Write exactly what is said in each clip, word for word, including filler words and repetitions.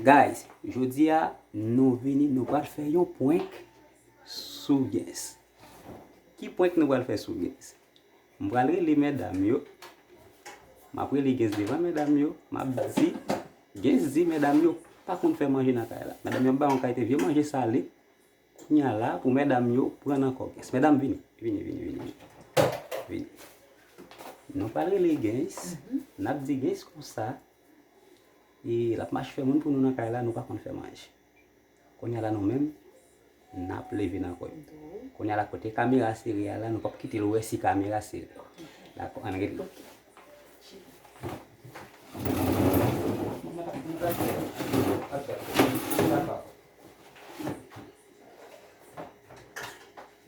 Guys, jodi a, nou vini, nou pral fè yon prank sou Gens. Ki prank nou pral fè sou Gens? M pral rele medam yo. M ap rele Gens devan medam yo. M ap di, Gens di medam yo pa konn fè manje nan kay la. Medam yo ap bay yon kalite vye manje sale. Kounye a la, pou medam yo pran nan kò Gens. Medam, vini. Vini, vini, vini, vini. Vini. Nou pral rele Gens. N ap di Gens konsa. E l ap mache fè moun pou nou nan kay la, nou pa konn fè manje. Kounye a la, nou menm, n ap leve nan kò yo. Kounye a la, kote kamera sere a la, nou p ap kite l wè si kamera sere. Dakò, ann rete.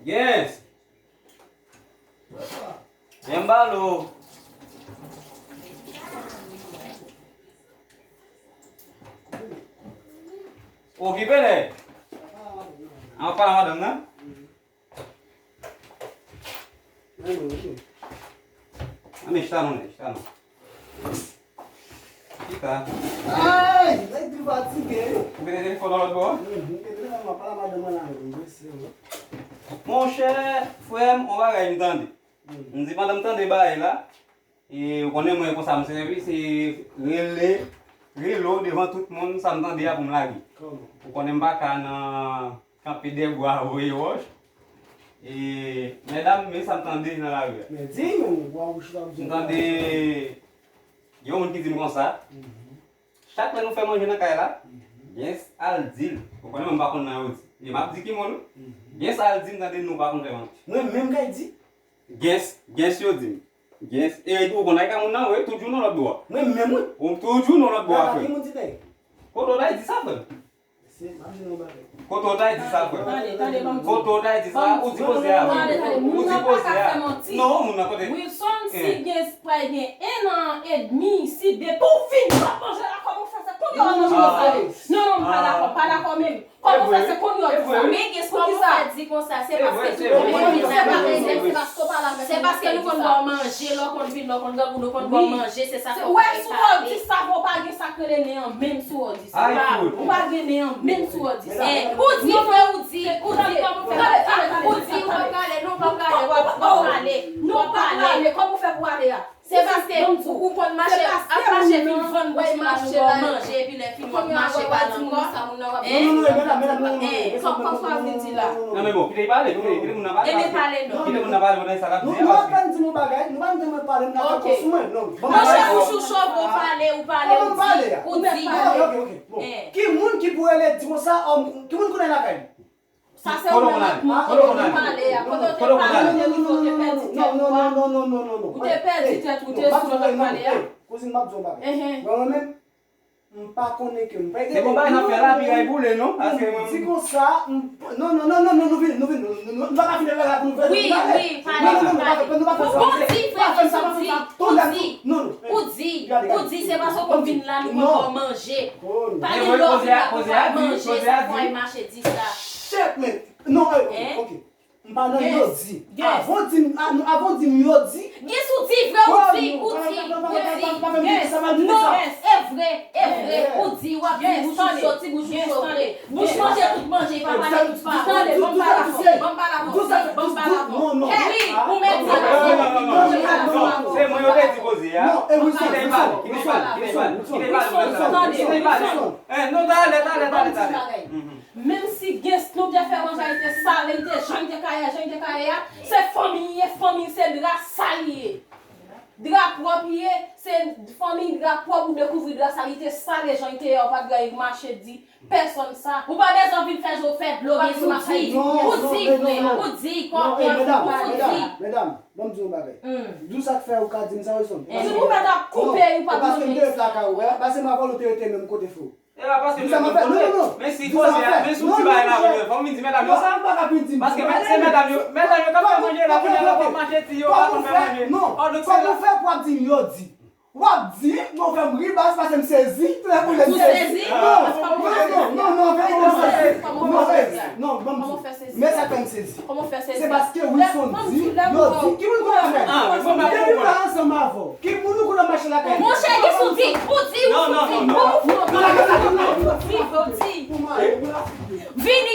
Yes! Vyen m pale w. Okipe nèg. An pale a madanm nan. Ann men, chita non, nèg, chita non. Chita. Ay, nèg di fatige. Ou mete telefòn nan lòt bò? Mhm, mete telefòn nan, pale a madanm mwen la, mwen prese, wi. Monchè, frè m, on bagay m tande. M di pandan m tande bagay la, e ou konnen mwen konsa m sèvi, se rele, rele w devan tout moun, sa m tande a pou m lage. Ou konnen m pa ka nan kanpe dèbwa voye wòch. E medam, men sa m tande nan lari a. Men di nou, wa ou chita ap di. M tande yon moun ki di m konsa, chak lè nou fè manje nan kay la, Gens al di l. Ou konnen mwen m pa konn nan yo di. E m ap di ki moun, wi. Gens al di m tande nou pa konn fè manje. Mwen menm kay di. Gens, Gens yo di m. Gens, e ou konn ay ka moun nan, wi, toujou nan lòt bò a. Mwen menm, wi. Ou toujou nan lòt bò a, frè. Ki moun di tèy? Kote w ta di sa, frè? Kote w ta di sa, frè? Kote w ta di sa, ou di koze a. Ou di koze a. Non, moun nan kote. Wilson, si Gens pa gen en an edmi, si depi w vini w ap manje la, kòman w fè sa? Kounye a w ap manje konsa? Non, non, m pa dakò, pa dakò menm. Kòman w fè se kounye a w di sa? Men Gens, kòman w fè di konsa? Se paske nou konn ba w manje, lè w konn vin, lè w konn grangou, nou konn ba w manje, se sa k fè w pale. Wè, si w di sa, vre, w pa gen sa k rele nen an menm si w di sa. Ou pa gen nen an menm si w di sa. Ou di, frè, ou di, ou di, ou di, w ap prale, non, w ap prale, w ap prale, w ap prale. Kòman w fè pou w ale a? Se paske ou, ou konn mache, ap mache vin vann bouch moun nan pou w manje, epi lè fini w ap mache pale ankò. Hein? Kòman w ap vin di la? Non, men bon, kite l pale, kite, kite moun nan pale. Kite moun nan pale, pandan sa l ap di a. Nou apèn di nou bagay, nou pa tande mwen pale, m nan fè kò sou mwen. Non, ban m pale. Monchè, bouch ou chove, ou pale, ou pale, ou di, ou di. Ok, ok, ok. Bon. Ki moun ki pou rele di konsa, ki moun konnen lakay li? Sa se ou menm ak moun kote w te pale a. Kote w te pale, ou te rive, ou te pèdi tèt ou a. Ou te pèdi tèt ou, ou te sou lòt ap pale a. Kouzin, m ap di w yon bagay. Mwen menm, m pa konnen ke m pa gen. Se bon bagay n ap fè la, piray boule, non? Paske mwen di konsa, non, non, non, non, non, nou vin, nou vin, nou, nou, nou pa ka fin fè la pou nou fè. Wi, wi, pale, pale. Ou di, frè, ou di, ou di, ou di, se paske w vin la, nou konn ba w manje. Pa gen lè w vin la pou w fè manje, se pou w al mache di sa. Shit, man. Non, eh, ok, ok. M pa nan yo di. Avan w di m, a, non, avan w di m yo di. Gen sou di, vre ou di, ou di, ou di. Non, e vre, e vre. Ou di, w ap di bouch ou cho, ti bouch ou cho vre. Bouch manje tout manje, pa pale tout pawòl. Tande, ban m pale avè w, ban m pale avè w, ban m pale avè w. Wi, ou mèt di. Non, non, non, non, non, non, non, non. Se mwen yo te di koze a. Non, e Wilson, Wilson, Wilson, Wilson, Wilson, tande, Wilson. Eh, non, talè, talè, talè, talè. Menm si Gens nou te fè manje a, li te sale, li te jan li te ka ye a, jan li te ka ye a, se fanmi li ye, fanmi se dra sal li ye. Dra pwòp li ye, se fanmi dra pwòp, ou dekouvri dra sal, li te sale jan li te ye a, ou pa t dwe mache di pèsòn sa. Ou pa bezwen vin fè je w fè dlo, pa vin mache di. Ou di vre, ou di, kòkòt, ou di. Medam, ban m di yon bagay. Di w sa k fè ou ka di m sa, Wilson. Si ou pa t ap koupe, ou pa t manje. Paske m te ret lakay ou, paske m avè w te rete menm kote, frè. E pa paske nou konn konnen. Men si koze a, men si w ti bagay la, fò m vin di medam yo sa. Paske se medam yo, medam yo k ap fè manje la, kounye a la, w ap mache di yo pa konn fè manje. Kòman w fè pou w ap di m yo di? W ap di, non, fè m ri baz, paske m sezi, tout lè pou lè m sezi. Ou sezi? Non, non, non, non, non, verite m sezi. Non, sezi. Non, ban m di w. Men sa k fè m sezi. Kòman w fè sezi? Se paske Wilson di, yo di, ki moun konnen ansanm? Depi m la ansanm avè w, ki moun ou konnen mache lakay li? Monchè, Gens ou di, ou di, ou di. Non, non, non, non.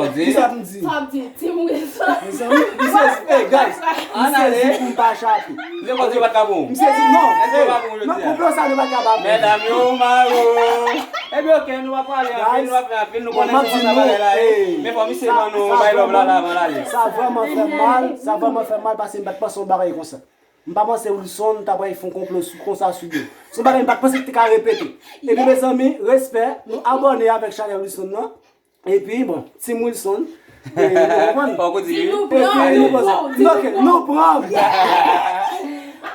Sa w di? Kisa m di? Sa w di? Ti mwen sa. Mezanmi, misye, hey guys, misye di pou m pa chape. Misye konn di yo pa t ka bon. Misye di non. Hey, nan konplo sa nou pa t ka ba. Medam yo, maro. Ebyen, oke, nou pa pale anpil, nou pa fè anpil, nou konnen se konsa bagay la ye. Men fò misye ban nou bay love la, la, avan l ale. Sa vrèman fè m mal, sa vrèman fè m mal paske m pa t panse yon bagay konsa. M pa panse Wilson ta pral fè yon konplo sou konsa sou yo. Se yon bagay m pa t panse ki te ka repete. Ebyen mezanmi, respè, nou abòne avèk chanèl Wilson nan. Epi bon, Team Wilson. Fòk ou di wi. Epi nou pran. Ok, nou pran.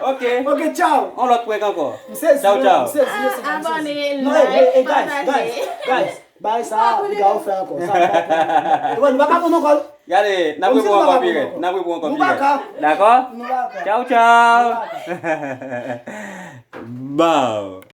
Ok. Ok, tchaw. On lòt prank ankò. M sezi. Tchaw, tchaw. M sezi, mesye. Abòne, like, pataje. Guys, guys, guys. Bagay sa a, piga ou fè ankò. Sa a, nou pa ka pran ankò. Gade, n ap reprann ankò pi rèd. N ap reprann ankò pi rèd. Dakò? Tchaw, tchaw. Baw.